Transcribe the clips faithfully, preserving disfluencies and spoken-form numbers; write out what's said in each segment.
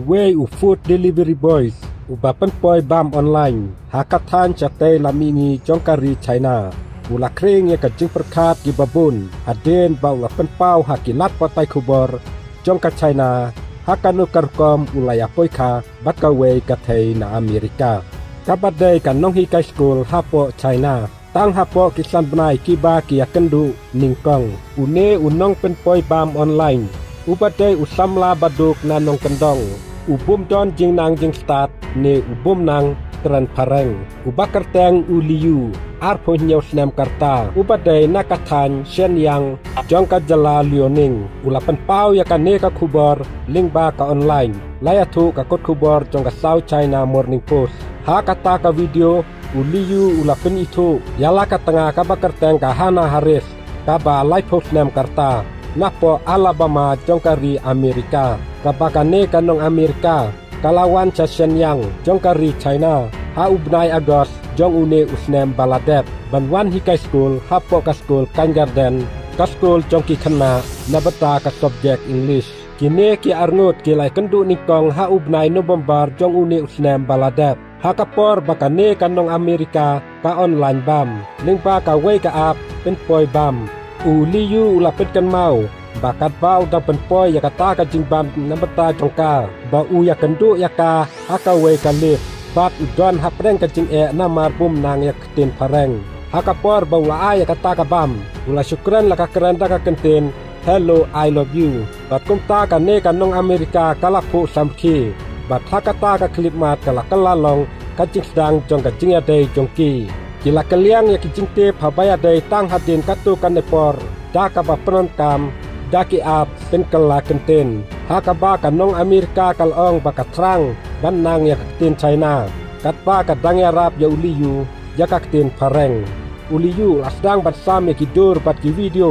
Wei u food delivery boy uba pynpoi bam online ha ka thaiñ shatei la mihngi jong ka ri China u la khring ïa ka jingpyrkhat kiba bun hadien ba u la pynpaw ha ki lad pathai khubor jong ka China ha kano ka rukom u la ïa poi kha bad kawei ka thei na Amerika, kaba dei ka nonghikai skul hapoh China. Tang hapoh ki san bnai kiba ki ïakynduh nyngkong, une u nongpynpoi bam online uba dei u samla baduk na nongkyndong, u bym don jingnang jingstad ne u bym nang kren phareng, uba kyrteng u Liu, arphew hynñiew snem ka rta, uba dei na ka thaiñ Shenyang jong ka jylla Liaoning, u la pynpaw ïa kane ka khubor lyngba ka online, la ïathuh ka kot khubor jong ka South China Morning Post. Ha kata ka video, u Liu u la pynithuh ïa la ka tnga kaba kyrteng ka Hannah Harris, kaba laiphew snem ka rta, napoh Alabama jong ka ri Amerika, kaba kane ka nong Amerika ka la wan sha Shenyang jong ka ri China ha u bnai August jong une u snem ba la dep, ban wan hikai skul hapoh ka skul kindergarten, ka skul jong ki khynnah, na bynta ka subject English. Kine ki arngut ki la ïakynduh nyngkong ha u bnai November jong une u snem ba la dep, ha ka por ba kane ka nong Amerika ka online bam lyngba kawei ka app pynpoi bam. U Liu u la pynkynmaw ba katba u dang pynpoi ïa kata ka jingbam na bynta jong ka, ba u ïakynduh ïa ka ha kawei ka lift, bad u don hapdeng ka jingeh namar bym nang ïa ka ktien phareng. Ha ka por ba u la ai ïa kata ka bam, u la shu kren la ka kren da ka kyntien, "Hello, I love you." Bad kumta kane ka nong Amerika ka la phuh samrkhie, bad ha kata ka khyllipmat ka la kylla long ka jingsdang jong ka jingïadei jong ki. Ki la kylliang ïa ki jingtip haba ïadei tang hadien katto katne por da kaba pyndonkam da ki app pynkylla kyntien, ha kaba ka nong Amerika ka la ong ba ka thrang ban nang ïa ka ktien China, katba ka dang ïarap ïa u Liu ïa ka ktien phareng. U Liu u la sdang ban sam ïa ki dur bad ki video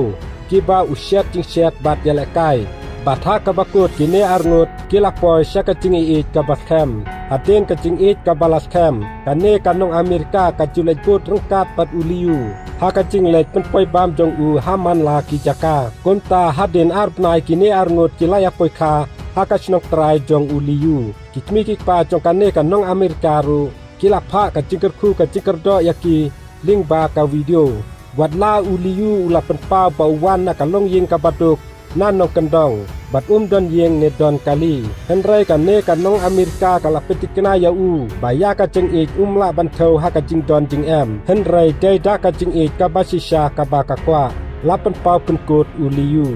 kiba u shet jingshet bad ïalehkai, bad ha kaba kut kine arngut ki la poi sha ka jingïeit kaba skhem. Hadien ka jingïeit kaba la skhem, kane ka nong Amerika ka ju leit bud ryngkat bad u Liu ha ka jingleit pynpoi bam jong u ha man la ki jaka. Kumta hadien ar bnai kine arngut ki la ïa poi kha ha ka shnong trai jong u Liu. Ki kmie ki kpa jong kane ka nong Amerika ruh ki la phah ka jingkyrkhu ka jingkyrdoh ïa ki lyngba ka video. Wat la u Liu u la pynpaw ba u wan na ka longïing kaba duk na nongkyndong, bad um don ïing ne don kali, hynrei kane ka nong Amerika ka la pyntikna ïa u ba ïa ka jingïeit um lah ban thew ha ka jingdon jingem, hynrei dei da ka jingïeit kaba shisha kaba ka kwah, la pynpaw pynkut u Liu.